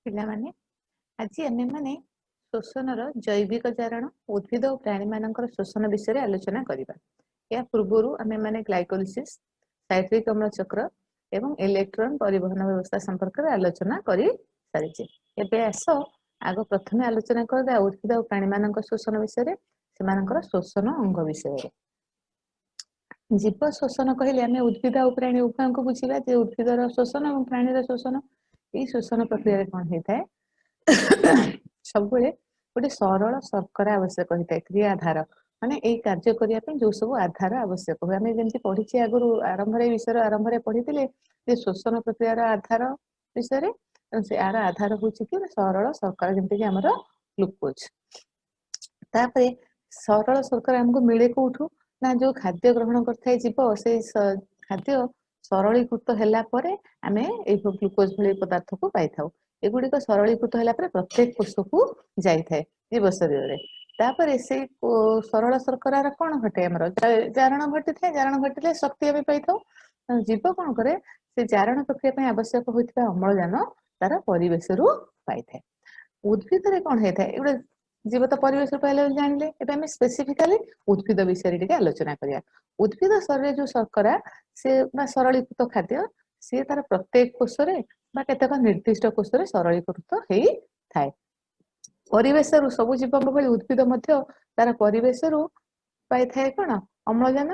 ପିଲାମାନେ, ଆଜି ଆମେମାନେ ଶ୍ୱସନର ଜୈବିକ ଜାରଣ, ଉଦ୍ଭିଦ ଓ ପ୍ରାଣୀମାନଙ୍କର ଶ୍ୱସନ ବିଷୟରେ ଆଲୋଚନା କରିବା। ଏହା ପୂର୍ବରୁ ଆମେମାନେ ଗ୍ଲାଇକୋଲିସିସ୍, ସାଇଟ୍ରିକ ଅମ୍ଳ ଚକ୍ର ଏବଂ ଇଲେକ୍ଟ୍ରନ ପରିବହନ ବ୍ୟବସ୍ଥା ସମ୍ପର୍କରେ ଆଲୋଚନା କରି ସାରିଛେ। ଏବେ ଆସ, ଆଗ ପ୍ରଥମେ ଆଲୋଚନା କରିଦେବା ଉଦ୍ଭିଦ ଓ ପ୍ରାଣୀମାନଙ୍କ ଶ୍ୱସନ ବିଷୟରେ, ସେମାନଙ୍କର ଶ୍ୱସନ ଅଙ୍ଗ ବିଷୟରେ। ଜୀବ ଶ୍ୱସନ କହିଲେ ଆମେ ଉଦ୍ଭିଦ ଆଉ ପ୍ରାଣୀ ଉଭୟଙ୍କୁ ବୁଝିବା ଯେ ଉଦ୍ଭିଦର ଶ୍ୱସନ ଏବଂ ପ୍ରାଣୀର ଶ୍ୱସନ। ଏଇ ଶ୍ୱସନ ପ୍ରକ୍ରିୟାରେ କଣ ହେଇଥାଏ? ସବୁବେଳେ ଗୋଟେ ସରଳ ଶର୍କରା ଆବଶ୍ୟକ ହେଇଥାଏ, କ୍ରିୟାଧାର। ମାନେ ଏଇ କାର୍ଯ୍ୟ କରିବା ପାଇଁ ଯୋଉ ସବୁ ଆଧାର ଆବଶ୍ୟକ ହୁଏ। ଆମେ ଯେମିତି ପଢିଛେ ଆଗରୁ, ଆରମ୍ଭରେ, ଏଇ ବିଷୟରେ ଆରମ୍ଭରେ ପଢିଥିଲେ ଯେ ଶ୍ୱସନ ପ୍ରକ୍ରିୟାର ଆଧାର ବିଷୟରେ। ସେ ଆର ଆଧାର ହଉଛି କି ସରଳ ଶର୍କରା, ଯେମିତିକି ଆମର ଗ୍ଲୁକୋଜ। ତାପରେ ସରଳ ଶର୍କରା ଆମକୁ ମିଳେ କୋଉଠୁ ନା ଯୋଉ ଖାଦ୍ୟ ଗ୍ରହଣ କରିଥାଏ ଜୀବ, ସେଇ ଖାଦ୍ୟ ସରଳୀକୃତ ହେଲା ପରେ ଆମେ ଏଇ ଗ୍ଲୁକୋଜ ଭଳି ପଦାର୍ଥକୁ ପାଇଥାଉ। ଏଗୁଡିକ ସରଳୀକୃତ ହେଲା ପରେ ପ୍ରତ୍ୟେକ କୋଷକୁ ଯାଇଥାଏ ଜୀବ ଶରୀରରେ। ତାପରେ ସେଇ ସରଳ ଶର୍କରାର କଣ ଘଟେ? ଆମର ଜାରଣ ଘଟିଥାଏ। ଜାରଣ ଘଟିଲେ ଶକ୍ତି ଆମେ ପାଇଥାଉ। ଜୀବ କଣ କରେ? ସେ ଜାରଣ ପ୍ରକ୍ରିୟା ପାଇଁ ଆବଶ୍ୟକ ହୋଇଥିବା ଅମ୍ଳଜାନ ତାର ପରିବେଶରୁ ପାଇଥାଏ। ଉଦ୍ଭିଦରେ କଣ ହେଇଥାଏ? ଏଗୁଡ଼ା ଜୀବ ତ ପରିବେଶରୁ ପାଇଲେ ଜାଣିଲେ। ଏବେ ଆମେ ସ୍ପେସିଫିକାଲି ଉଦ୍ଭିଦ ବିଷୟରେ ଟିକେ ଆଲୋଚନା କରିବା। ଉଦ୍ଭିଦ ଶରୀରରେ ଯୋଉ ଶର୍କରା ସେ ବା ସରଳୀକୃତ ଖାଦ୍ୟ, ସିଏ ତାର ପ୍ରତ୍ୟେକ କୋଷରେ ବା କେତେକ ନିର୍ଦ୍ଦିଷ୍ଟ କୋଷରେ ସରଳୀକୃତ ହେଇଥାଏ। ପରିବେଶରୁ, ସବୁ ଜୀବଙ୍କ ଭଳି ଉଦ୍ଭିଦ ମଧ୍ୟ ତାର ପରିବେଶରୁ ପାଇଥାଏ କଣ? ଅମ୍ଳଜାନ।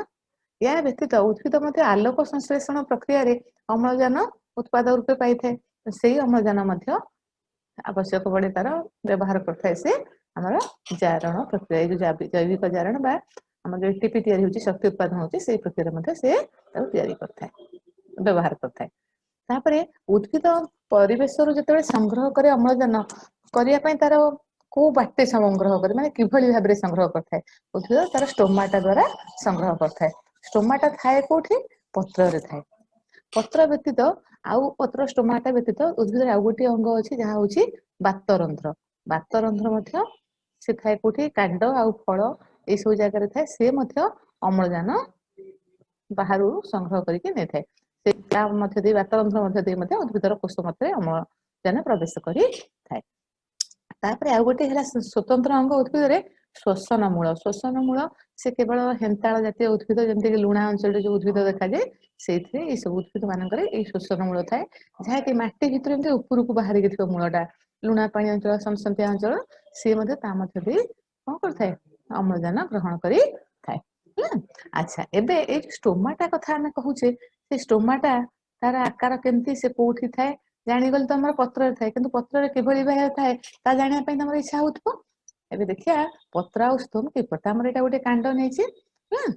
ଏହା ବ୍ୟତୀତ ଉଦ୍ଭିଦ ମଧ୍ୟ ଆଲୋକ ସଂଶ୍ଳେଷଣ ପ୍ରକ୍ରିୟାରେ ଅମ୍ଳଜାନ ଉତ୍ପାଦ ରୂପେ ପାଇଥାଏ। ସେଇ ଅମ୍ଳଜାନ ମଧ୍ୟ ଆବଶ୍ୟକ ପଡେ, ତାର ବ୍ୟବହାର କରିଥାଏ ସେ ଆମର ଜାରଣ ପ୍ରକ୍ରିୟା। ଏଇ ଯୋଉ ଜୈବିକ ଜାରଣ ବା ଆମର ଯୋଉ ଏଟିପି ତିଆରି ହଉଛି, ଶକ୍ତି ଉତ୍ପାଦନ ହଉଛି, ସେଇ ପ୍ରକ୍ରିୟାରେ ମଧ୍ୟ ସେ ତାକୁ ତିଆରି କରିଥାଏ, ବ୍ୟବହାର କରିଥାଏ। ତାପରେ ଉଦ୍ଭିଦ ପରିବେଶରୁ ଯେତେବେଳେ ସଂଗ୍ରହ କରେ ଅମ୍ଳଜାନ କରିବା ପାଇଁ, ତାର କୋଉ ବାଟେ ସଂଗ୍ରହ କରେ, ମାନେ କିଭଳି ଭାବରେ ସଂଗ୍ରହ କରିଥାଏ? ଉଦ୍ଭିଦ ତାର ଷ୍ଟୋମାଟା ଦ୍ଵାରା ସଂଗ୍ରହ କରିଥାଏ। ଷ୍ଟୋମାଟା ଥାଏ କୋଉଠି? ପତ୍ରରେ ଥାଏ। ପତ୍ର ବ୍ୟତୀତ ଆଉ, ପତ୍ର ଷ୍ଟୋମାଟା ବ୍ୟତୀତ ଉଦ୍ଭିଦରେ ଆଉ ଗୋଟିଏ ଅଙ୍ଗ ଅଛି, ଯାହା ହଉଛି ବାତରନ୍ଧ୍ର। ବାତରନ୍ଧ୍ର ମଧ୍ୟ ସେ ଥାଏ କୋଉଠି? କାଣ୍ଡ ଆଉ ଫଳ ଏଇ ସବୁ ଜାଗାରେ ଥାଏ। ସେ ମଧ୍ୟ ଅମ୍ଳଜାନ ବାହାରୁ ସଂଗ୍ରହ କରିକି ନେଇଥାଏ। ସେ ତା ମଧ୍ୟ ଦେଇ, ବାତରନ୍ଧ୍ର ମଧ୍ୟ ଦେଇ ମଧ୍ୟ ଉଦ୍ଭିଦର କୋଷ ମଧ୍ୟରେ ଅମ୍ଳଜାନ ପ୍ରବେଶ କରିଥାଏ। ତାପରେ ଆଉ ଗୋଟେ ହେଲା ସ୍ୱତନ୍ତ୍ର ଅଙ୍ଗ ଉଦ୍ଭିଦରେ, ଶ୍ୱସନ ମୂଳ। ଶ୍ୱସନ ମୂଳ ସେ କେବଳ ହେନ୍ତାଳ ଜାତୀୟ ଉଦ୍ଭିଦ, ଯେମିତିକି ଲୁଣା ଅଞ୍ଚଳରେ ଯୋଉ ଉଦ୍ଭିଦ ଦେଖାଯାଏ, ସେଇଥିରେ, ଏଇ ସବୁ ଉଦ୍ଭିଦ ମାନଙ୍କରେ ଏଇ ଶ୍ୱସନ ମୂଳ ଥାଏ, ଯାହାକି ମାଟି ଭିତରୁ ଏମିତି ଉପରକୁ ବାହାରିକି ଥିବ ମୂଳଟା। ଲୁଣା ପାଣି ଅଞ୍ଚଳ, ସନ୍ତସନ୍ତିଆ ଅଞ୍ଚଳ, ସିଏ ମଧ୍ୟ ତା ମଧ୍ୟ ଦେଇ କଣ କରିଥାଏ? ଅମ୍ଳଜାନ ଗ୍ରହଣ କରିଥାଏ, ହେଲା। ଆଚ୍ଛା, ଏବେ ଏଇ ଷ୍ଟୋମାଟା କଥା ଆମେ କହୁଛେ, ସେ ଷ୍ଟୋମାଟା ତାର ଆକାର କେମିତି, ସେ କୋଉଠି ଥାଏ, ଜାଣିଗଲେ ତ ଆମର ପତ୍ରରେ ଥାଏ। କିନ୍ତୁ ପତ୍ରରେ କିଭଳି ଭାବେ ଥାଏ, ତା ଜାଣିବା ପାଇଁ ତମର ଇଚ୍ଛା ହଉଥିବ। ଏବେ ଦେଖିବା ପତ୍ର ଆଉ ସ୍ତୋମ କିପରି। ଆମର ଏଇଟା ଗୋଟେ କାଣ୍ଡ ନେଇଛି, ହେଲା।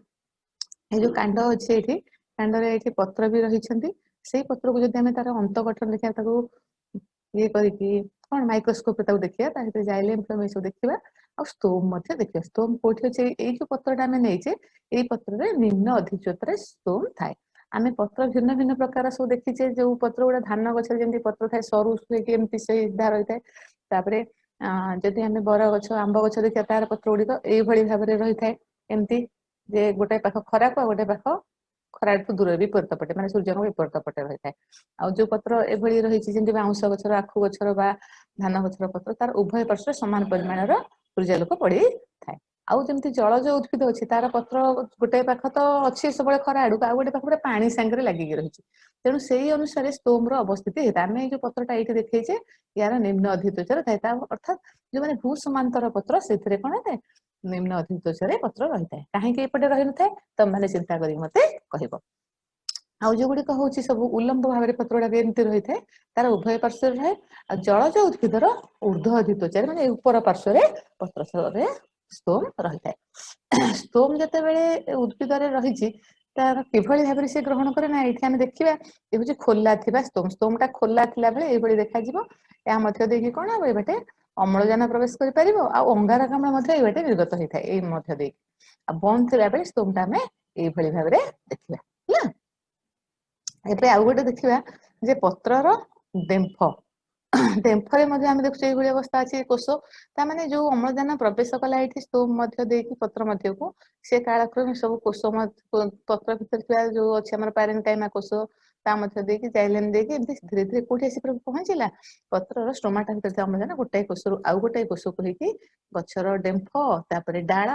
ଏଇ ଯୋଉ କାଣ୍ଡ ଅଛି ଏଇଠି, କାଣ୍ଡରେ ଏଇଠି ପତ୍ର ବି ରହିଛନ୍ତି। ସେଇ ପତ୍ରକୁ ଯଦି ଆମେ ତାର ଅନ୍ତଃଗଠନ ଦେଖିବା, ତାକୁ ଇଏ କରିକି କଣ ମାଇକ୍ରୋସ୍କୋପରେ ତାକୁ ଦେଖିବା, ତା ଭିତରେ ଜାଇଲେମ ଫ୍ଲୋଏମ ଏସବୁ ଦେଖିବା ଆଉ ସ୍ତୋମ ମଧ୍ୟ ଦେଖିବା। ସ୍ତୋମ କୋଉଠି ଅଛି? ଏଇ ଯୋଉ ପତ୍ରଟା ଆମେ ନେଇଛେ, ଏଇ ପତ୍ରରେ ନିମ୍ନ ଅଧିତ୍ୱତରେ ସ୍ତୋମ ଥାଏ। ଆମେ ପତ୍ର ଭିନ୍ନ ଭିନ୍ନ ପ୍ରକାର ସବୁ ଦେଖିଛେ। ଯୋଉ ପତ୍ର ଗୁଡା ଧାନ ଗଛରେ ଯେମିତି ପତ୍ର ଥାଏ, ସରୁ ହେଇକି ଏମିତି ସିଧା ରହିଥାଏ। ତାପରେ ଯଦି ଆମେ ବର ଗଛ, ଆମ୍ବ ଗଛ ଦେଖିବା, ତାର ପତ୍ର ଗୁଡିକ ଏଇଭଳି ଭାବରେ ରହିଥାଏ, ଏମିତି ଯେ ଗୋଟେ ପାଖ ଖରାକୁ ଆଉ ଗୋଟେ ପାଖ ଖରାଠୁ ଦୂରରେ, ବିପରୀତ ପଟେ, ମାନେ ସୂର୍ଯ୍ୟଙ୍କ ବିପରୀତ ପଟେ ରହିଥାଏ। ଆଉ ଯୋଉ ପତ୍ର ଏଭଳି ରହିଛି, ଯେମିତି ବାଉଁଶ ଗଛର, ଆଖୁ ଗଛର ବା ଧାନ ଗଛର ପତ୍ର, ତାର ଉଭୟ ପାର୍ଶ୍ୱରେ ସମାନ ପରିମାଣର ସୂର୍ଯ୍ୟାଲୋକ ପଡିଥାଏ। ଆଉ ଯେମିତି ଜଳଜ ଉଦ୍ଭିଦ ଅଛି, ତାର ପତ୍ର ଗୋଟେ ପାଖ ତ ଅଛି ସବୁବେଳେ ଖରା ଆଡକୁ, ଆଉ ଗୋଟେ ପାଖ ପୁରା ପାଣି ସାଙ୍ଗରେ ଲାଗିକି ରହିଛି। ତେଣୁ ସେଇ ଅନୁସାରେ ସ୍ତୋମର ଅବସ୍ଥିତି ହେଇଥାଏ। ଆମେ ଏଇ ଯୋଉ ପତ୍ରଟା ଏଇଠି ଦେଖେଇଛେ, ୟାର ନିମ୍ନ ଅଧିତ୍ୱଚାରେ ଥାଏ। ତା ଅର୍ଥାତ୍ ଯୋଉମାନେ ଭୂ ସମାନ୍ତର ପତ୍ର, ସେଥିରେ କଣ ହେଇଥାଏ? ନିମ୍ନ ଅଧିତ୍ୱଚାରେ ପତ୍ର ରହିଥାଏ। କାହିଁକି ଏପଟେ ରହିନଥାଏ, ତମମାନେ ଚିନ୍ତା କରିକି ମତେ କହିବ। ଆଉ ଯୋଉଗୁଡିକ ହଉଛି ସବୁ ଉଲମ୍ବ ଭାବରେ ପତ୍ର ଗୁଡାକ ଏମିତି ରହିଥାଏ, ତାର ଉଭୟ ପାର୍ଶ୍ୱରେ ରହେ। ଆଉ ଜଳଜ ଉଦ୍ଭିଦର ଉର୍ଦ୍ଧ୍ୱ ଅଧିତ୍ୱଚାରେ, ମାନେ ଉପର ପାର୍ଶ୍ୱରେ ପତ୍ରରେ ସ୍ତୋମ ରହିଥାଏ। ସ୍ତୋମ ଯେତେବେଳେ ଉଦ୍ଭିଦରେ ରହିଛି, ତାର କିଭଳି ଭାବରେ ସେ ଗ୍ରହଣ କରେ ନା ଏଇଠି ଆମେ ଦେଖିବା, ଏ ହଉଛି ଖୋଲା ଥିବା ସ୍ତୋମ। ସ୍ତୋମ ଟା ଖୋଲା ଥିଲା ବେଳେ ଏଇଭଳି ଦେଖାଯିବ। ଏହା ମଧ୍ୟ ଦେଇକି କଣ ହବ? ଏଇ ବାଟେ ଅମ୍ଳଜାନ ପ୍ରବେଶ କରିପାରିବ ଆଉ ଅଙ୍ଗାରକାମ୍ଳ ମଧ୍ୟ ଏଇ ବାଟେ ନିର୍ଗତ ହେଇଥାଏ ଏଇ ମଧ୍ୟ ଦେଇକି। ଆଉ ବନ୍ଦ ଥିଲା ବେଳେ ସ୍ତୋମ ଟା ଆମେ ଏଇଭଳି ଭାବରେ ଦେଖିବା, ହେଲା। ଏବେ ଆଉ ଗୋଟେ ଦେଖିବା ଯେ ପତ୍ରର ଡେମ୍ଫ। ଡେମ୍ଫରେ ମଧ୍ୟ ଆମେ ଦେଖୁଛେ ଏଇଭଳି ଅବସ୍ଥା ଅଛି କୋଷ। ତାମାନେ ଯୋଉ ଅମ୍ଳଜାନ ପ୍ରବେଶ କଲା ଏଇଠି ସ୍ତୋମ ମଧ୍ୟ ଦେଇକି ପତ୍ର ମଧ୍ୟକୁ, ସେ କାଳକ୍ରମେ ସବୁ କୋଷ, ପତ୍ର ଭିତରେ ଥିବା ଯୋଉ ଅଛି ଆମର ପ୍ୟାରେନକାଇମା କୋଷ, ତା ମଧ୍ୟ ଦେଇକି ଜାଇଲେମ ଦେଇକି ଏମିତି ଧୀରେ ଧୀରେ କୋଉଠି ଆସି ପହଞ୍ଚିଲା? ପତ୍ରର ଷ୍ଟୋମାଟା ଭିତରେ ଥିବା ଅମ୍ଳଜାନ ଗୋଟାଏ କୋଷରୁ ଆଉ ଗୋଟାଏ କୋଷକୁ ହେଇକି ଗଛର ଡେମ୍ଫ, ତାପରେ ଡାଳ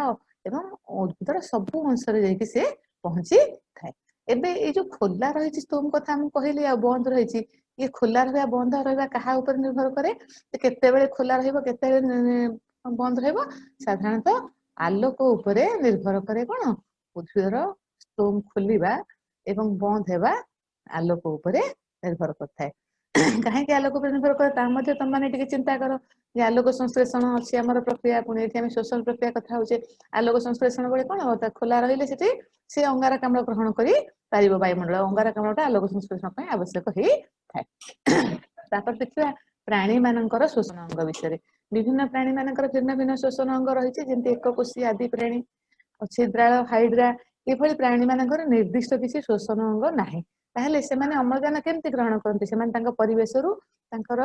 ଏବଂ ଉଦ୍ଭିଦର ସବୁ ଅଂଶରେ ଯାଇକି ସେ ପହଞ୍ଚିଥାଏ। ଏବେ ଏଇ ଯୋଉ ଖୋଲା ରହିଛି ସ୍ତୋମ କଥା ମୁଁ କହିଲି ଆଉ ବନ୍ଦ ରହିଛି, ଇଏ ଖୋଲା ରହିବା ବନ୍ଦ ରହିବା କାହା ଉପରେ ନିର୍ଭର କରେ? କେତେବେଳେ ଖୋଲା ରହିବ, କେତେବେଳେ ବନ୍ଦ ରହିବ? ସାଧାରଣତଃ ଆଲୋକ ଉପରେ ନିର୍ଭର କରେ। କଣ? ଉଦ୍ଭିଦର ସ୍ତୋମ ଖୋଲିବା ଏବଂ ବନ୍ଦ ହେବା ଆଲୋକ ଉପରେ ନିର୍ଭର କରିଥାଏ। କାହିଁକି ଆଲୋକ ଉପରେ ନିର୍ଭର କରେ, ତାହା ମଧ୍ୟ ତମମାନେ ଟିକେ ଚିନ୍ତା କର ଯେ ଆଲୋକ ସଂଶ୍ଳେଷଣ ଅଛି ଆମର ପ୍ରକ୍ରିୟା। ପୁଣି ଏଠି ଆମେ ଶୋଷଣ ପ୍ରକ୍ରିୟା କଥା ହଉଛେ। ଆଲୋକ ସଂଶ୍ଳେଷଣ ବେଳେ କଣ ହବ? ଖୋଲା ରହିଲେ ସେଠି ସେ ଅଙ୍ଗାରକାମ୍ଳ ଗ୍ରହଣ କରି ପାରିବ ବାୟୁମଣ୍ଡଳ। ଅଙ୍ଗାରକାମ୍ଳଟା ଆଲୋକ ସଂଶ୍ଳେଷଣ ପାଇଁ ଆବଶ୍ୟକ ହେଇଥାଏ। ତାପରେ ଦେଖିବା ପ୍ରାଣୀ ମାନଙ୍କର ଶୋଷଣ ଅଙ୍ଗ ବିଷୟରେ। ବିଭିନ୍ନ ପ୍ରାଣୀ ମାନଙ୍କର ଭିନ୍ନ ଭିନ୍ନ ଶୋଷଣ ଅଙ୍ଗ ରହିଛି। ଯେମିତି ଏକକୋଷୀ ଆଦି ପ୍ରାଣୀ, ଛିଦ୍ରାଳ, ହାଇଡ୍ରା, ଏଭଳି ପ୍ରାଣୀ ମାନଙ୍କର ନିର୍ଦ୍ଦିଷ୍ଟ କିଛି ଶୋଷଣ ଅଙ୍ଗ ନାହିଁ। ତାହେଲେ ସେମାନେ ଅମ୍ଳଜାନ କେମିତି ଗ୍ରହଣ କରନ୍ତି? ସେମାନେ ତାଙ୍କ ପରିବେଶରୁ ତାଙ୍କର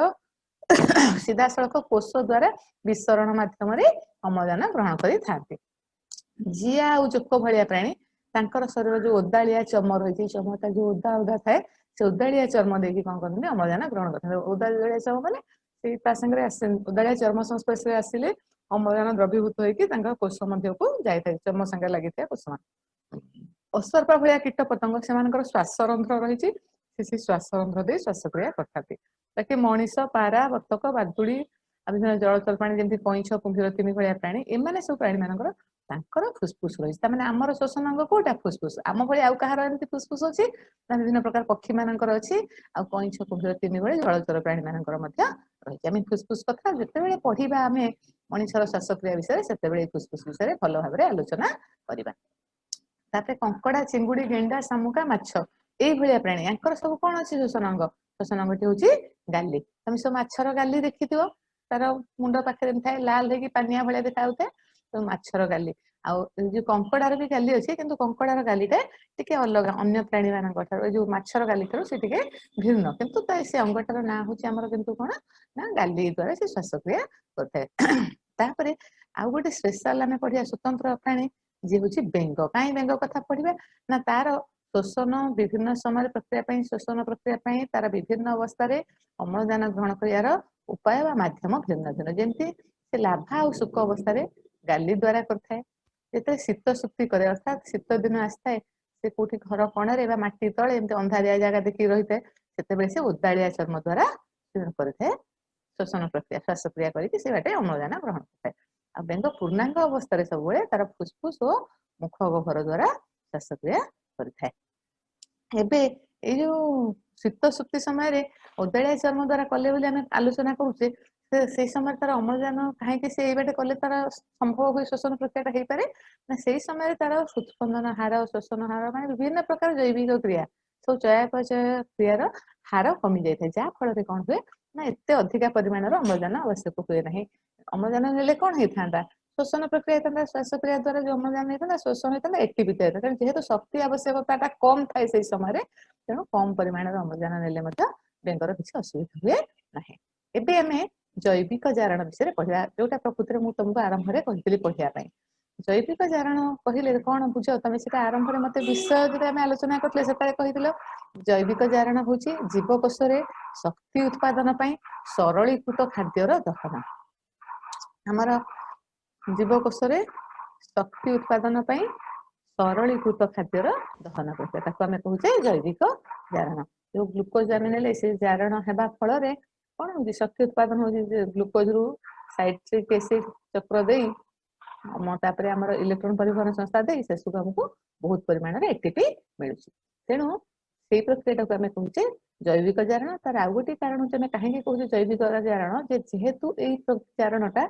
ସିଧାସଳଖ କୋଷ ଦ୍ଵାରା ବିସରଣ ମାଧ୍ୟମରେ ଅମ୍ଳଜାନ ଗ୍ରହଣ କରିଥାନ୍ତି। ଜିଆ ଆଉ ଜୋକ ଭଳିଆ ପ୍ରାଣୀ, ତାଙ୍କର ଶରୀର ଯୋଉ ଓଦାଳିଆ ଚମ ରହିଛି, ଚମଟା ଯୋଉ ଓଦା ଓଦା ଥାଏ, ସେ ଓଦାଳିଆ ଚର୍ମ ଦେଇକି କଣ କରନ୍ତି? ଅମ୍ଳଜାନ ଗ୍ରହଣ କରିଥାନ୍ତି। ଓଦାଳିଆ ଚର୍ମ ମାନେ ସେଇ ତା ସାଙ୍ଗରେ ଆସେ, ଓଦାଳିଆ ଚର୍ମ ସଂସ୍ପର୍ଶରେ ଆସିଲେ ଅମ୍ଳଜାନ ଦ୍ରବୀଭୂତ ହେଇକି ତାଙ୍କ କୋଷ ମଧ୍ୟକୁ ଯାଇଥାଏ, ଚର୍ମ ସାଙ୍ଗରେ ଲାଗିଥିବା କୋଷ। ଅସରପା ଭଳିଆ କୀଟ ପତଙ୍ଗ, ସେମାନଙ୍କର ଶ୍ୱାସରନ୍ଧ୍ର ରହିଛି, ସେ ସେଇ ଶ୍ୱାସରନ୍ଧ୍ର ଦେଇ ଶ୍ୱାସକ୍ରିୟା କରିଥାନ୍ତି। ବାକି ମଣିଷ, ପାରା, ବତକ, ବାଦୁଡି ଆଉ ବିଭିନ୍ନ ଜଳଚର ପ୍ରାଣୀ ଯେମିତି କଇଁଛ, କୁମ୍ଭୀର, ତିମି ଭଳିଆ ପ୍ରାଣୀ, ଏମାନେ ସବୁ ପ୍ରାଣୀ ମାନଙ୍କର ତାଙ୍କର ଫୁସଫୁସ ରହିଛି। ତାମାନେ ଆମର ଶୋଷଣ ଅଙ୍ଗ କୋଉଟା? ଫୁସଫୁସ। ଆମ ଭଳି ଆଉ କାହାର ଏମିତି ଫୁସଫୁସ ଅଛି ନା? ବିଭିନ୍ନ ପ୍ରକାର ପକ୍ଷୀ ମାନଙ୍କର ଅଛି ଆଉ କଇଁଛ, କୁମ୍ଭୀର, ତିମି ଭଳି ଜଳଚର ପ୍ରାଣୀ ମାନଙ୍କର ମଧ୍ୟ ରହିଛି। ଆମେ ଫୁସଫୁସ କଥା ଯେତେବେଳେ ପଢିବା ଆମେ ମଣିଷର ଶ୍ୱାସକ୍ରିୟା ବିଷୟରେ, ସେତେବେଳେ ଏଇ ଫୁସଫୁସ ବିଷୟରେ ଭଲ ଭାବରେ ଆଲୋଚନା କରିବା। ତାପରେ କଙ୍କଡା, ଚିଙ୍ଗୁଡି, ଗେଣ୍ଡା, ଶାମୁକା, ମାଛ ଏଇଭଳିଆ ପ୍ରାଣୀ, ୟାଙ୍କର ସବୁ କଣ ଅଛି ଶୋଷଣ ଅଙ୍ଗ? ଶୋଷଣ ଅଙ୍ଗଟି ହଉଛି ଗାଲି। ତମେ ସବୁ ମାଛର ଗାଲି ଦେଖିଥିବ, ତାର ମୁଣ୍ଡ ପାଖରେ ଏମିତି ଥାଏ, ଲାଲ ହେଇକି ପାନିଆ ଭଳିଆ ଦେଖା ଯାଉଥାଏ, ତ ମାଛର ଗାଲି। ଆଉ ଏଇ ଯୋଉ କଙ୍କଡାର ବି ଗାଲି ଅଛି, କିନ୍ତୁ କଙ୍କଡାର ଗାଲିଟା ଟିକେ ଅଲଗା ଅନ୍ୟ ପ୍ରାଣୀ ମାନଙ୍କ ଠାରୁ, ଏଇ ଯୋଉ ମାଛର ଗାଲି ଠାରୁ ସେ ଟିକେ ଭିନ୍ନ। କିନ୍ତୁ ତା ସେ ଅଙ୍ଗଟାର ନାଁ ହଉଛି ଆମର କିନ୍ତୁ କଣ ନା ଗାଲି ଦ୍ଵାରା ସେ ଶ୍ୱାସକ୍ରିୟା କରିଥାଏ। ତାପରେ ଆଉ ଗୋଟେ ସ୍ପେଶାଲ ଆମେ ପଢିବା ସ୍ୱତନ୍ତ୍ର ପ୍ରାଣୀ, ଯିଏ ହଉଛି ବେଙ୍ଗ। କାହିଁ ବେଙ୍ଗ କଥା ପଢିବା ନା ତାର ଶୋଷଣ ବିଭିନ୍ନ ସମୟରେ ପ୍ରକ୍ରିୟା ପାଇଁ, ଶୋଷଣ ପ୍ରକ୍ରିୟା ପାଇଁ ତାର ବିଭିନ୍ନ ଅବସ୍ଥାରେ ଅମ୍ଳଜାନ ଗ୍ରହଣ କରିବାର ଉପାୟ ବା ମାଧ୍ୟମ ଭିନ୍ନ ଭିନ୍ନ। ଯେମିତି ସେ ଲାଭା ଆଉ ଶୁକ ଅବସ୍ଥାରେ ଗାଲି ଦ୍ଵାରା କରିଥାଏ। ଯେତେବେଳେ ଶୀତ ଶୁକ୍ତି କରେ, ଅର୍ଥାତ୍ ଶୀତ ଦିନ ଆସିଥାଏ, ସେ କୋଉଠି ଘର କଣରେ ବା ମାଟି ତଳେ ଏମିତି ଅନ୍ଧାରିଆ ଜାଗା ଦେଖିକି ରହିଥାଏ, ସେତେବେଳେ ସେ ଓଦାଳିଆ ଚର୍ମ ଦ୍ଵାରା କରିଥାଏ ଶୋଷଣ ପ୍ରକ୍ରିୟା, ଶ୍ୱାସକ୍ରିୟା କରିକି ସେ ବାଟେ ଅମ୍ଳଜାନ ଗ୍ରହଣ କରିଥାଏ। ଆଉ ବେଙ୍ଗ ପୂର୍ଣ୍ଣାଙ୍ଗ ଅବସ୍ଥାରେ ସବୁବେଳେ ତାର ଫୁସଫୁସ ଓ ମୁଖ ଗହ୍ୱର ଦ୍ଵାରା ଶ୍ୱାସକ୍ରିୟା କରିଥାଏ। ଏବେ ଏଇ ଯୋଉ ଶୀତ ସୁପ୍ତି ସମୟରେ ଓଦାଳିଆ ଚର୍ମ ଦ୍ଵାରା କଲେ ବୋଲି ଆମେ ଆଲୋଚନା କରୁଛେ, ସେ ସେଇ ସମୟରେ ତାର ଅମ୍ଳଜାନ କାହିଁକି ସେ ଏଇ ବାଟେ କଲେ ତାର ସମ୍ଭବ ହୁଏ, ଶୋଷଣ ପ୍ରକ୍ରିୟାଟା ହେଇପାରେ ନା ସେଇ ସମୟରେ ତାର ହୃଦସ୍ପନ୍ଦନ ହାର, ଶୋଷଣ ହାର, ମାନେ ବିଭିନ୍ନ ପ୍ରକାର ଜୈବିକ କ୍ରିୟା ସବୁ ଚୟାପଚୟ କ୍ରିୟାର ହାର କମି ଯାଇଥାଏ। ଯାହା ଫଳରେ କଣ ହୁଏ ନା ଏତେ ଅଧିକା ପରିମାଣର ଅମ୍ଳଜାନ ଆବଶ୍ୟକ ହୁଏ ନାହିଁ। ଅମ୍ଳଜାନ ନେଲେ କଣ ହେଇଥାନ୍ତା? ଶୋଷଣ ପ୍ରକ୍ରିୟା ହେଇଥାନ୍ତା। ଶ୍ୱାସକ୍ରିୟା ଦ୍ଵାରା ଯୋଉ ଅମ୍ଳଜାନ ହେଇଥାନ୍ତା, ଶୋଷଣ ହେଇଥାନ୍ତା, ଏଟିପି ତିଆରି ହେଇଥାନ୍ତା। ତେଣୁ ଯେହେତୁ ଶକ୍ତି ଆବଶ୍ୟକତା ଟା କମ ଥାଏ ସେଇ ସମୟରେ, ତେଣୁ କମ ପରିମାଣର ଅମ୍ଳଜାନ ନେଲେ ମଧ୍ୟ ବେଙ୍ଗର କିଛି ଅସୁବିଧା ହୁଏ ନାହିଁ। ଏବେ ଆମେ ଜୈବିକ ଜାରଣ ବିଷୟରେ ପଢିବା, ଯୋଉଟା ପ୍ରକୃତିରେ ମୁଁ ତମକୁ ଆରମ୍ଭରେ କହିଥିଲି ପଢିବା ପାଇଁ। ଜୈବିକ ଜାରଣ କହିଲେ କଣ ବୁଝ ତମେ? ସେଟା ଆରମ୍ଭରେ ମତେ ବିଷୟ ଯେତେବେଳେ ଆମେ ଆଲୋଚନା କରିଥିଲେ, ସେତେବେଳେ କହିଥିଲ ଜୈବିକ ଜାରଣ ହଉଛି ଜୀବକୋଷରେ ଶକ୍ତି ଉତ୍ପାଦନ ପାଇଁ ସରଳୀକୃତ ଖାଦ୍ୟର ଦହନ। ଆମର ଜୀବକୋଷରେ ଶକ୍ତି ଉତ୍ପାଦନ ପାଇଁ ସରଳୀକୃତ ଖାଦ୍ୟର ଦହନ ପ୍ରକ୍ରିୟା, ତାକୁ ଆମେ କହୁଛେ ଜୈବିକ ଜାରଣ। ଯୋଉ ଗ୍ଲୁକୋଜ ଆମେ ନେଲେ, ସେ ଜାରଣ ହେବା ଫଳରେ କଣ ହଉଛି? ଶକ୍ତି ଉତ୍ପାଦନ ହଉଛି। ଗ୍ଲୁକୋଜ ରୁ ସାଇଟ୍ରିକ ଏସିଡ ଚକ୍ର ଦେଇ, ତାପରେ ଆମର ଇଲେକ୍ଟ୍ରନ ପରିବହନ ସଂସ୍ଥା ଦେଇ ସେସବୁ ଆମକୁ ବହୁତ ପରିମାଣରେ ଏଟିପି ମିଳୁଛି। ତେଣୁ ସେଇ ପ୍ରକ୍ରିୟାଟାକୁ ଆମେ କହୁଛେ ଜୈବିକ ଜାରଣ। ତାର ଆଉ ଗୋଟିଏ କାରଣ ହଉଛି, ଆମେ କାହିଁକି କହୁଛେ ଜୈବିକ ଜାରଣ, ଯେ ଯେହେତୁ ଏଇ ଜାରଣଟା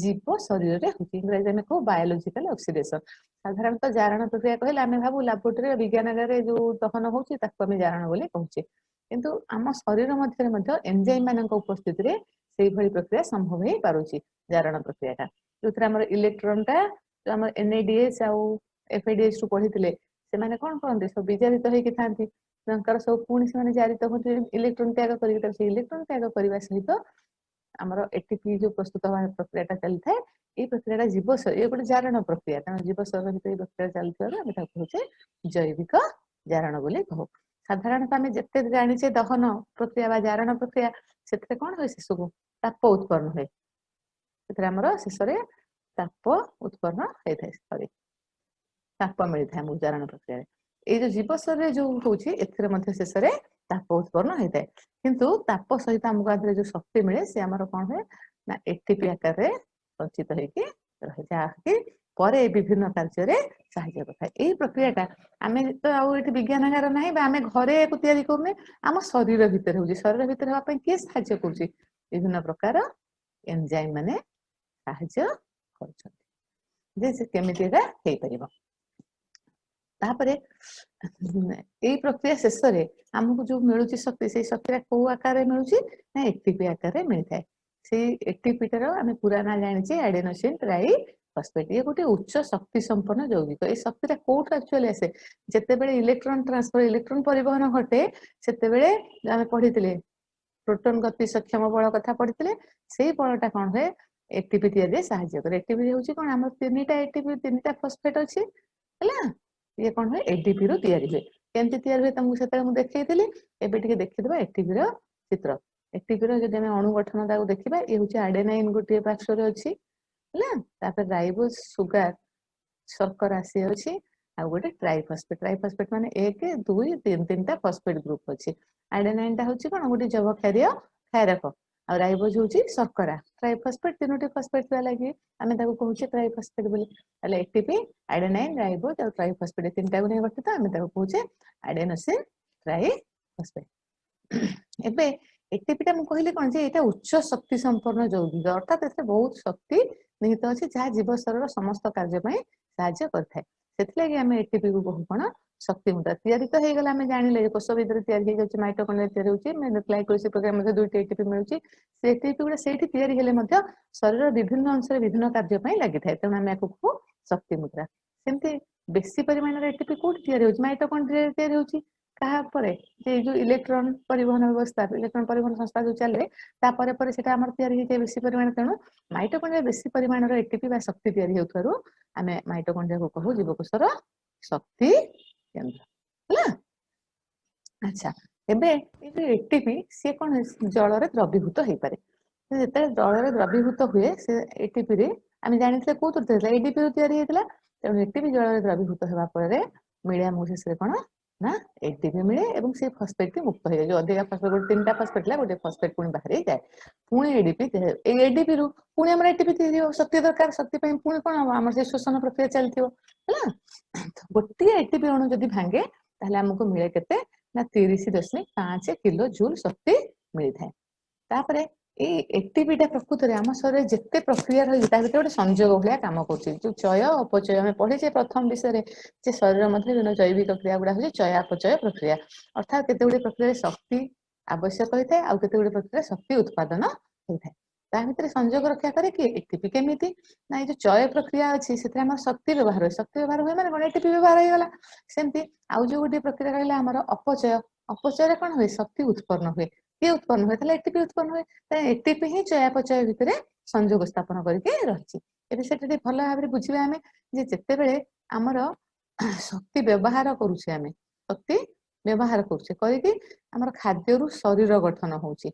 ଜୀବ ଶରୀରରେ ହଉଛି। ଇଂରାଜୀ ଆମେ କହୁ ବାୟୋଲୋଜିକାଲ ଅକ୍ସିଡେସନ। ସାଧାରଣତଃ ଜାରଣ ପ୍ରକ୍ରିୟା କହିଲେ ଆମେ ଭାବୁ ଲାବୋରେଟୋରୀ ବିଜ୍ଞାନାଗାରରେ ଯୋଉ ଦହନ ହଉଛି, ତାକୁ ଆମେ ଜାରଣ ବୋଲି କହୁଛେ। କିନ୍ତୁ ଆମ ଶରୀର ମଧ୍ୟରେ ମଧ୍ୟ ଏନଜାଇମ ମାନଙ୍କ ଉପସ୍ଥିତିରେ ସେଇଭଳି ପ୍ରକ୍ରିୟା ସମ୍ଭବ ହେଇପାରୁଛି, ଜାରଣ ପ୍ରକ୍ରିୟାଟା, ଯୋଉଥିରେ ଆମର ଇଲେକ୍ଟ୍ରନ ଟା, ଯୋଉ ଆମର NADH ଆଉ FADH ରୁ ପଢିଥିଲେ, ସେମାନେ କଣ କରନ୍ତି? ସବୁ ବିଜାରିତ ହେଇକି ଥାନ୍ତି। ତାଙ୍କର ସବୁ ପୁଣି ସେମାନେ ଜାରିତ ହୁଅନ୍ତି ଇଲେକ୍ଟ୍ରୋନ ତ୍ୟାଗ କରିକି। ତାକୁ ସେ ଇଲେକ୍ଟ୍ରୋନ ତ୍ୟାଗ କରିବା ସହିତ ଆମର ଏଟିପି ଯୋଉ ପ୍ରସ୍ତୁତ ହବା ପ୍ରକ୍ରିୟାଟା ଚାଲିଥାଏ। ଏଇ ପ୍ରକ୍ରିୟାଟା ଜୀବ, ଇଏ ଗୋଟେ ଜାରଣ ପ୍ରକ୍ରିୟା। ତେଣୁ ଜୀବ ଶରୀର ଭିତରେ ଏଇ ପ୍ରକ୍ରିୟା ଚାଲିଥିବାରୁ ଆମେ ତାକୁ କହୁଛେ ଜୈବିକ ଜାରଣ ବୋଲି କହୁ। ସାଧାରଣତଃ ଆମେ ଯେତେ ଜାଣିଛେ ଦହନ ପ୍ରକ୍ରିୟା ବା ଜାରଣ ପ୍ରକ୍ରିୟା, ସେଥିରେ କଣ ହୁଏ? ଶେଷକୁ ତାପ ଉତ୍ପନ୍ନ ହୁଏ। ସେଥିରେ ଆମର ଶେଷରେ ତାପ ଉତ୍ପନ୍ନ ହେଇଥାଏ, ସରି, ତାପ ମିଳିଥାଏ ଆମକୁ ଜାରଣ ପ୍ରକ୍ରିୟାରେ। ଏଇ ଯୋଉ ଜୀବ ଶରୀରରେ ଯୋଉ ହଉଛି, ଏଥିରେ ମଧ୍ୟ ଶେଷରେ ତାପ ଉତ୍ପନ୍ନ ହେଇଥାଏ। କିନ୍ତୁ ତାପ ସହିତ ଆମକୁ ଆଧିରେ ଯୋଉ ଶକ୍ତି ମିଳେ, ସେ ଆମର କଣ ହୁଏ ନା ଏଟିପି ଆକାରରେ ସଞ୍ଚିତ ହେଇକି ରହେ, ଯାହାକି ପରେ ବିଭିନ୍ନ କାର୍ଯ୍ୟରେ ସାହାଯ୍ୟ କରିଥାଏ। ଏଇ ପ୍ରକ୍ରିୟାଟା ଆମେ ତ ଆଉ ଏଠି ବିଜ୍ଞାନାଗାର ନାହିଁ ବା ଆମେ ଘରେ ଏହାକୁ ତିଆରି କରୁନେ, ଆମ ଶରୀର ଭିତରେ ହଉଛି। ଶରୀର ଭିତରେ ହବା ପାଇଁ କିଏ ସାହାଯ୍ୟ କରୁଛି? ବିଭିନ୍ନ ପ୍ରକାର ଏନଜାଇମ ମାନେ ସାହାଯ୍ୟ କରୁଛନ୍ତି ଯେ ସେ କେମିତି ଏଟା ହେଇପାରିବ। ତାପରେ ଏଇ ପ୍ରକ୍ରିୟା ଶେଷରେ ଆମକୁ ଯୋଉ ମିଳୁଛି ଶକ୍ତି, ସେଇ ଶକ୍ତିଟା କୋଉ ଆକାରରେ ମିଳୁଛି ନା ଏଟିପି ଆକାରରେ ମିଳିଥାଏ। ସେଇ ଏଟିପି ଟାର ଆମେ ପୁରା ନାଁ ଜାଣିଛେ, ଆଡେନୋସିନ ଟ୍ରାଇ ଫସଫେଟ। ଇଏ ଗୋଟେ ଉଚ୍ଚ ଶକ୍ତି ସମ୍ପନ୍ନ ଯୌଗିକ। ଏଇ ଶକ୍ତିଟା କୋଉଠୁ ଆକ୍ଚୁଆଲି ଆସେ? ଯେତେବେଳେ ଇଲେକ୍ଟ୍ରନ ଟ୍ରାନ୍ସଫର, ଇଲେକ୍ଟ୍ରନ ପରିବହନ ଘଟେ, ସେତେବେଳେ ଆମେ ପଢିଥିଲେ ପ୍ରୋଟନ ଗତି ସକ୍ଷମ ବଳ କଥା ପଢିଥିଲେ। ସେଇ ବଳଟା କଣ ହୁଏ? ଏଟିପି ତିଆରିରେ ସାହାଯ୍ୟ କରେ। ଏଟିପି ହଉଛି କଣ? ଆମର ତିନିଟା ଏଟିପି, ତିନିଟା ଫସଫେଟ ଅଛି, ହେଲା। ଇଏ କଣ ହୁଏ? ଏଡିପି ରୁ ତିଆରି ହୁଏ। କେମିତି ତିଆରି ହୁଏ ତମକୁ ସେତେବେଳେ ମୁଁ ଦେଖେଇଥିଲି। ଏବେ ଟିକେ ଦେଖିଦବା ଏଟିପି ର ଚିତ୍ର। ଏଟିପି ର ଯଦି ଆମେ ଅଣୁ ଗଠନ ତାକୁ ଦେଖିବା, ଇଏ ହଉଛି ଆଡେନାଇନ ଗୋଟିଏ ପାର୍ଶ୍ୱରେ ଅଛି, ହେଲା। ତାପରେ ରାଇବୋଜ ସୁଗାର, ଶର୍କରା ଆସିଯାଉଛି, ଆଉ ଗୋଟେ ଟ୍ରାଇଫସଫେଟ। ଟ୍ରାଇଫସଫେଟ ମାନେ 1, 2, 3, ତିନିଟା ଫସଫେଟ ଗ୍ରୁପ ଅଛି। ଆଡେନାଇନ ଟା ହଉଛି କଣ? ଗୋଟେ ଯବକ୍ଷାରୀୟ କ୍ଷାରକ, ଆଉ ରାଇବୋଜ ହଉଛି ଶର୍କରା। ଟ୍ରାଇଫସଫେଟ, ତିନୋଟି ଫସଫେଟ ଥିବା ଲାଗି ଆମେ ତାକୁ କହୁଛେ ଟ୍ରାଇଫସଫେଟ ବୋଲି। ତାହେଲେ ଏଟିପି ଆଡେନାଇନ, ରାଇବୋଜ ଆଉ ଟ୍ରାଇଫସଫେଟ ତିନିଟାକୁ ନେଇ ଗଠିତ। ଆମେ ତାକୁ କହୁଛେ ଆଡେନୋସିନ ଟ୍ରାଇଫସଫେଟ। ଏବେ ଏଟିପି ଟା ମୁଁ କହିଲି କଣ ଯେ ଏଇଟା ଉଚ୍ଚ ଶକ୍ତି ସମ୍ପନ୍ନ ଯୌଗିକ, ଅର୍ଥାତ ଏଥିରେ ବହୁତ ଶକ୍ତି ନିହିତ ଅଛି, ଯାହା ଜୀବ ଶରୀରର ସମସ୍ତ କାର୍ଯ୍ୟ ପାଇଁ ସାହାଯ୍ୟ କରିଥାଏ। ସେଥିଲାଗି ଆମେ ଏଟିପି କୁ କହୁ କଣ? ଶକ୍ତି ମୁଦ୍ରା। ତିଆରି ତ ହେଇଗଲା, ଆମେ ଜାଣିଲେ କୋଷ ଭିତରେ ତିଆରି ହେଇଯାଉଛି, ମାଇଟୋକଣ୍ଡ୍ରିଆ ତିଆରି ହଉଛି, ଗ୍ଲାଇକୋଲିସିସ୍ ପ୍ରକ୍ରିୟା ମଧ୍ୟ ଦୁଇଟି ଏଟିପି ମିଳୁଛି। ସେ ଏଟିପି ଗୁଡା ସେଇଠି ତିଆରି ହେଲେ ମଧ୍ୟ ଶରୀରର ବିଭିନ୍ନ ଅଂଶରେ ବିଭିନ୍ନ କାର୍ଯ୍ୟ ପାଇଁ ଲାଗିଥାଏ। ତେଣୁ ଆମେ ୟାକୁ କହୁ ଶକ୍ତି ମୁଦ୍ରା। ସେମିତି ବେଶୀ ପରିମାଣରେ ଏଟିପି କୋଉଠି ତିଆରି ହଉଛି? ମାଇଟୋକଣ୍ଡ୍ରିଆରେ ତିଆରି ହଉଛି। କାହା ପରେ ଯେ ଏଇ ଯୋଉ ଇଲେକ୍ଟ୍ରନ ପରିବହନ ବ୍ୟବସ୍ଥା, ଇଲେକ୍ଟ୍ରନ ପରିବହନ ସଂସ୍ଥା ଯୋଉ ଚାଲେ, ତାପରେ ପରେ ସେଟା ଆମର ତିଆରି ହେଇଯାଏ ବେଶୀ ପରିମାଣ। ତେଣୁ ମାଇଟୋକଣ୍ଡ୍ରିଆ ବେଶୀ ପରିମାଣର ଏଟିପି ବା ଶକ୍ତି ତିଆରି ହେଉଥିବାରୁ ଆମେ ମାଇଟୋକଣ୍ଡ୍ରିଆକୁ କହୁ ଜୀବକୋଷର ଶକ୍ତି କେନ୍ଦ୍ର, ହେଲା। ଆଚ୍ଛା, ଏବେ ଏଇ ଯୋଉ ଏଟିପି, ସିଏ କଣ ଜଳରେ ଦ୍ରବୀଭୂତ ହେଇପାରେ। ଯେତେବେଳେ ଜଳରେ ଦ୍ରବୀଭୂତ ହୁଏ, ସେ ଏଟିପି ରେ ଆମେ ଜାଣିଥିଲେ କୋଉଥିରୁ ତିଆରି ହେଇଥିଲା? ଏଡିପି ରୁ ତିଆରି ହେଇଥିଲା। ତେଣୁ ଏଟିପି ଜଳରେ ଦ୍ରବୀଭୂତ ହେବା ଫଳରେ ମିଳେ ଆମକୁ ଶେଷରେ କଣ ନା ଏଡିପି ମିଳେ ଏବଂ ସେ ଫସଫେଟ ଟି ମୁକ୍ତ ହେଇଯାଏ। ଯୋଉ ଅଧିକା ଫସଫେଟ, ଗୋଟେ ତିନିଟା ଫସଫେଟ ଥିଲା, ଗୋଟେ ଫସଫେଟ ପୁଣି ବାହାରି ଯାଏ। ପୁଣି ଏଡିପି, ଏଇ ଏଡିପି ରୁ ପୁଣି ଆମର ଏଟିପି ତିଆରି ହବ। ଶକ୍ତି ଦରକାର, ଶକ୍ତି ପାଇଁ ପୁଣି କଣ ହବ? ଆମର ସେ ଶୋଷଣ ପ୍ରକ୍ରିୟା ଚାଲିଥିବ, ହେଲା। ଗୋଟିଏ ଏଟିପି ଅଣୁ ଯଦି ଭାଙ୍ଗେ, ତାହେଲେ ଆମକୁ ମିଳେ କେତେ ନା 30.5 କିଲୋ ଜୁଲ ଶକ୍ତି ମିଳିଥାଏ। ତାପରେ ଏଇ ଏଟିପି ଟା ପ୍ରକୃତରେ ଆମ ଶରୀରରେ ଯେତେ ପ୍ରକ୍ରିୟା ରହିଛି, ତା ଭିତରେ ଗୋଟେ ସଂଯୋଗ ଭଳିଆ କାମ କରୁଛି। ଯୋଉ ଚୟ ଅପଚୟ ଆମେ ପଢିଛେ ପ୍ରଥମ ବିଷୟରେ ଯେ ଶରୀର ମଧ୍ୟରେ ବିଭିନ୍ନ ଜୈବିକ କ୍ରିୟା ଗୁଡା ହଉଛି ଚୟାପଚୟ ପ୍ରକ୍ରିୟା। ଅର୍ଥାତ କେତେ ଗୁଡିଏ ପ୍ରକ୍ରିୟାରେ ଶକ୍ତି ଆବଶ୍ୟକ ହେଇଥାଏ, ଆଉ କେତେ ଗୁଡିଏ ପ୍ରକ୍ରିୟାରେ ଶକ୍ତି ଉତ୍ପାଦନ ହେଇଥାଏ। ତା ଭିତରେ ସଂଯୋଗ ରକ୍ଷା କରେ କିଏ? ଏଟିପି। କେମିତି ନା ଏଇ ଯୋଉ ଚୟ ପ୍ରକ୍ରିୟା ଅଛି, ସେଥିରେ ଆମର ଶକ୍ତି ବ୍ୟବହାର ହୁଏ। ଶକ୍ତି ବ୍ୟବହାର ହୁଏ ମାନେ କଣ? ଏଟିପି ବ୍ୟବହାର ହେଇଗଲା। ସେମିତି ଆଉ ଯୋଉ ଗୋଟିଏ ପ୍ରକ୍ରିୟା ରହିଲା ଆମର ଅପଚୟ। ଅପଚୟରେ କଣ ହୁଏ? ଶକ୍ତି ଉତ୍ପନ୍ନ ହୁଏ। କିଏ ଉତ୍ପନ୍ନ ହୁଏ? ତାହେଲେ ଏଟିପି ଉତ୍ପନ୍ନ ହୁଏ। ଏଟିପି ହିଁ ଚୟାପଚୟ ଭିତରେ ସଂଯୋଗ ସ୍ଥାପନ କରିକି ରହିଛି। ଏବେ ସେଟା ଟିକେ ଭଲ ଭାବରେ ବୁଝିବା ଆମେ ଯେ ଯେତେବେଳେ ଆମର ଶକ୍ତି ବ୍ୟବହାର କରୁଛେ, ଆମେ ଶକ୍ତି ବ୍ୟବହାର କରୁଛେ କରିକି ଆମର ଖାଦ୍ୟରୁ ଶରୀର ଗଠନ ହଉଛି।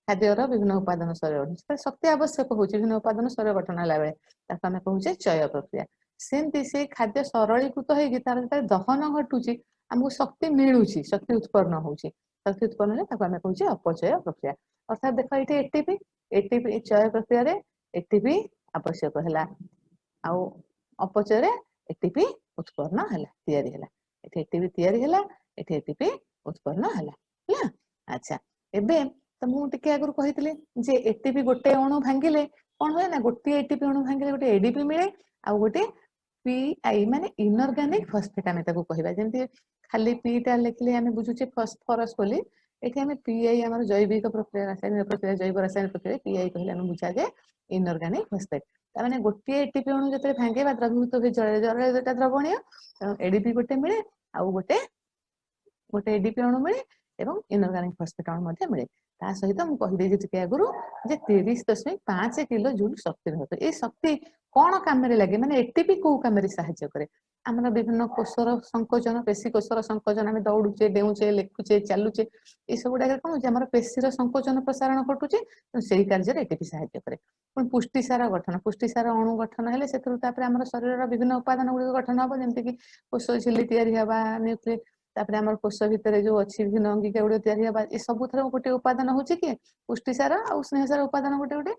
ଖାଦ୍ୟର ବିଭିନ୍ନ ଉପାଦାନ ଶରୀର ଗଠନ, ଶକ୍ତି ଆବଶ୍ୟକ ହଉଛି ବିଭିନ୍ନ ଉପାଦାନ ଶରୀର ଗଠନ ହେଲା ବେଳେ, ତାକୁ ଆମେ କହୁଛେ ଚୟ ପ୍ରକ୍ରିୟା। ସେମିତି ସେଇ ଖାଦ୍ୟ ସରଳୀକୃତ ହେଇକି ତାର ଯେତେବେଳେ ଦହନ ଘଟୁଛି, ଆମକୁ ଶକ୍ତି ମିଳୁଛି, ଶକ୍ତି ଉତ୍ପନ୍ନ ହଉଛି। ଶକ୍ତି ଉତ୍ପନ୍ନ ହେଲେ ତାକୁ ଆମେ କହୁଛେ ଅପଚୟ ପ୍ରକ୍ରିୟା। ଅର୍ଥାତ ଦେଖ, ଏଇଠି ଏଟିପି, ଏଟିପି ଚୟ ପ୍ରକ୍ରିୟାରେ ଏଟିପି ଆବଶ୍ୟକ ହେଲା, ଆଉ ଅପଚୟରେ ଏଟିପି ଉତ୍ପନ୍ନ ହେଲା, ତିଆରି ହେଲା। ଏଠି ଏଟିପି ତିଆରି ହେଲା, ଏଠି ଏଟିପି ଉତ୍ପନ୍ନ ହେଲା, ହେଲା। ଆଚ୍ଛା, ଏବେ ତ ମୁଁ ଟିକେ ଆଗରୁ କହିଥିଲି ଯେ ଏଟିପି ଗୋଟେ ଅଣୁ ଭାଙ୍ଗିଲେ କଣ ହୁଏ ନା ଗୋଟିଏ ଏଟିପି ଅଣୁ ଭାଙ୍ଗିଲେ ଗୋଟେ ଏଡିପି ମିଳେ ଆଉ ଗୋଟେ ପିଆଇ, ମାନେ ଇନଅର୍ଗାନିକ ଫସଫେଟ ଆମେ ତାକୁ କହିବା। ଯେମିତି ଖାଲି ପି ଟା ଲେଖିଲେ ଆମେ ବୁଝୁଛେ ଫସଫରସ ବୋଲି, ଏଠି ଆମେ ପିଆଇ, ଆମର ଜୈବିକ ପ୍ରକ୍ରିୟା, ରାସାୟନିକ ପ୍ରକ୍ରିୟା, ଜୈବ ରାସାୟନିକ ପ୍ରକ୍ରିୟା, ପିଆଇ କହିଲେ ଆମେ ବୁଝାଯାଏ ଇନଅର୍ଗାନିକ ଫସଫେଟ। ତାମାନେ ଗୋଟିଏ ଏଟିପି ଅଣୁ ଯେତେବେଳେ ଭାଙ୍ଗେ ବା ଦ୍ରବୀଭୂତ ହୁଏ ଜଳରେ, ଜଳରେ ଯୋଉଟା ଦ୍ରବଣୀୟ, ତେଣୁ ଏଡିପି ଗୋଟେ ମିଳେ ଆଉ ଗୋଟେ ଗୋଟେ ଏଡିପି ଅଣୁ ମିଳେ ଏବଂ ଇନଅର୍ଗାନିକ ଫସଫେଟ ଅଣୁ ମଧ୍ୟ ମିଳେ। ତା ସହିତ ମୁଁ କହିଦେଇଛି ଟିକେ ଆଗରୁ ଯେ 30.5 କିଲୋ ଜୁଲ ଶକ୍ତି ରହିବ। ଏଇ ଶକ୍ତି କଣ କାମରେ ଲାଗେ, ମାନେ ଏଟିପି କୋଉ କାମରେ ସାହାଯ୍ୟ କରେ? ଆମର ବିଭିନ୍ନ କୋଷର ସଂକୋଚନ, ପେଶୀ କୋଷର ସଂକୋଚନ, ଆମେ ଦୌଡୁଛେ, ଡେଉଁଛେ, ଲେଖୁଛେ, ଚାଲୁଛେ, ଏଇ ସବୁ ଗୁଡାକରେ କଣ ହଉଛି? ଆମର ପେଶୀର ସଂକୋଚନ ପ୍ରସାରଣ ଘଟୁଛି। ସେଇ କାର୍ଯ୍ୟରେ ଏଟିପି ସାହାଯ୍ୟ କରେ। ପୁଣି ପୁଷ୍ଟିସାର ଗଠନ, ପୁଷ୍ଟିସାର ଅଣୁ ଗଠନ ହେଲେ ସେଥିରୁ ତାପରେ ଆମର ଶରୀରର ବିଭିନ୍ନ ଉପାଦାନ ଗୁଡିକ ଗଠନ ହବ, ଯେମିତିକି କୋଷ ଝିଲ୍ଲି ତିଆରି ହବା, ନ୍ୟୁକ୍ଲି, ତାପରେ ଆମର କୋଷ ଭିତରେ ଯୋଉ ଅଛି ବିଭିନ୍ନ ଅଙ୍ଗିକା ଗୁଡିକ ତିଆରି ହବା। ଏ ସବୁଥର ଗୋଟେ ଉପାଦାନ ହଉଛି କି ପୁଷ୍ଟିସାର ଆଉ ସ୍ନେହସାର ଉପାଦାନ ଗୋଟେ ଗୋଟେ।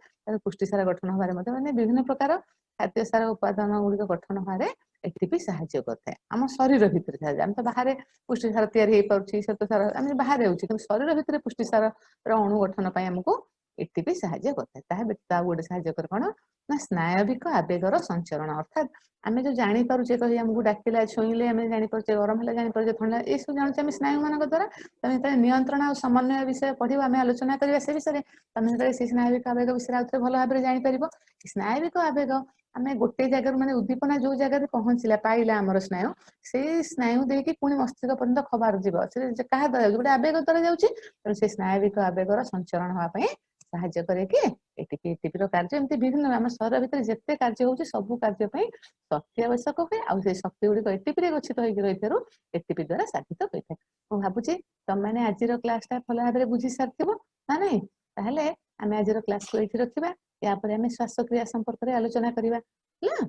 ପୁଷ୍ଟିସାର ଗଠନ ହବାରେ ମଧ୍ୟ, ମାନେ ବିଭିନ୍ନ ପ୍ରକାର ଖାଦ୍ୟ ସାର ଉପାଦାନ ଗୁଡିକ ଗଠନ ହବାରେ ଏଟିପି ସାହାଯ୍ୟ କରିଥାଏ। ଆମ ଶରୀର ଭିତରେ ସାହାଯ୍ୟ, ଆମେ ତ ବାହାରେ ପୁଷ୍ଟିସାର ତିଆରି ହେଇପାରୁଛି, ଶ୍ୱେତସାର ଆମେ ବାହାରେ ହଉଛି, କିନ୍ତୁ ଶରୀର ଭିତରେ ପୁଷ୍ଟିସାର ର ଅଣୁ ଗଠନ ପାଇଁ ଆମକୁ ଏଟିପି ସାହାଯ୍ୟ କରିଥାଏ। ତାହା ବ୍ୟତୀତ ଆଉ ଗୋଟେ ସାହାଯ୍ୟ କରେ କଣ ନା ସ୍ନାୟବିକ ଆବେଗର ସଞ୍ଚରଣ। ଅର୍ଥାତ୍ ଆମେ ଯୋଉ ଜାଣିପାରୁଛେ, କହି ଆମକୁ ଡାକିଲା, ଛୁଇଁଲେ ଆମେ ଜାଣିପାରୁଛେ, ଗରମ ହେଲେ ଜାଣିପାରୁଛେ, ଥଣ୍ଡା, ଏସବୁ ଜାଣୁଛେ ଆମେ ସ୍ନାୟୁ ମାନଙ୍କ ଦ୍ୱାରା। ତମେ ଯେତେବେଳେ ନିୟନ୍ତ୍ରଣ ଆଉ ସମନ୍ୱୟ ବିଷୟ ପଢିବ, ଆମେ ଆଲୋଚନା କରିବା ସେ ବିଷୟରେ, ତମେ ଯେତେବେଳେ ସେଇ ସ୍ନାୟବିକ ଆବେଗ ବିଷୟରେ ଆଉଥରେ ଭଲ ଭାବରେ ଜାଣିପାରିବ। ସ୍ନାୟବିକ ଆବେଗ ଆମେ ଗୋଟେ ଜାଗାରୁ, ମାନେ ଉଦ୍ଦୀପନା ଯୋଉ ଜାଗାରେ ପହଞ୍ଚିଲା, ପାଇଲା ଆମର ସ୍ନାୟୁ, ସେଇ ସ୍ନାୟୁ ଦେଇକି ପୁଣି ମସ୍ତିଷ୍କ ପର୍ଯ୍ୟନ୍ତ ଖବର ଯିବ। ସେ କାହା ଦ୍ୱାରା ଯାଉଛି? ଗୋଟେ ଆବେଗ ଦ୍ୱାରା ଯାଉଛି। ତେଣୁ ସେ ସ୍ନାୟବିକ ଆବେଗର ସଞ୍ଚରଣ ହବା ପାଇଁ ସାହାଯ୍ୟ କରେ କି ଏଟିପି। ଏଟିପି ର କାର୍ଯ୍ୟ ଏମିତି ବିଭିନ୍ନ, ଆମ ଶରୀର ଭିତରେ ଯେତେ କାର୍ଯ୍ୟ ହଉଛି ସବୁ କାର୍ଯ୍ୟ ପାଇଁ ଶକ୍ତି ଆବଶ୍ୟକ ହୁଏ, ଆଉ ସେଇ ଶକ୍ତି ଗୁଡିକ ଏଟିପି ରେ ଗଚ୍ଛିତ ହେଇକି ରହିଥିବାରୁ ଏଟିପି ଦ୍ୱାରା ସାଧିତ ହୋଇଥାଏ। ମୁଁ ଭାବୁଛି ତମେମାନେ ଆଜିର କ୍ଲାସ ଟା ଭଲ ଭାବରେ ବୁଝି ସାରିଥିବ ନା ନାଇଁ? ତାହେଲେ ଆମେ ଆଜିର କ୍ଲାସକୁ ଏଇଠି ରଖିବା। ୟା ପରେ ଆମେ ଶ୍ୱାସକ୍ରିୟା ସମ୍ପର୍କରେ ଆଲୋଚନା କରିବା, ହେଲା?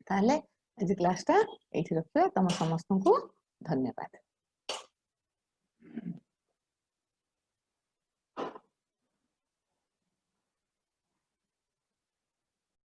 ତାହେଲେ ଆଜି କ୍ଲାସ ଟା ଏଇଠି ରଖିବା। ତମ ସମସ୍ତଙ୍କୁ ଧନ୍ୟବାଦ।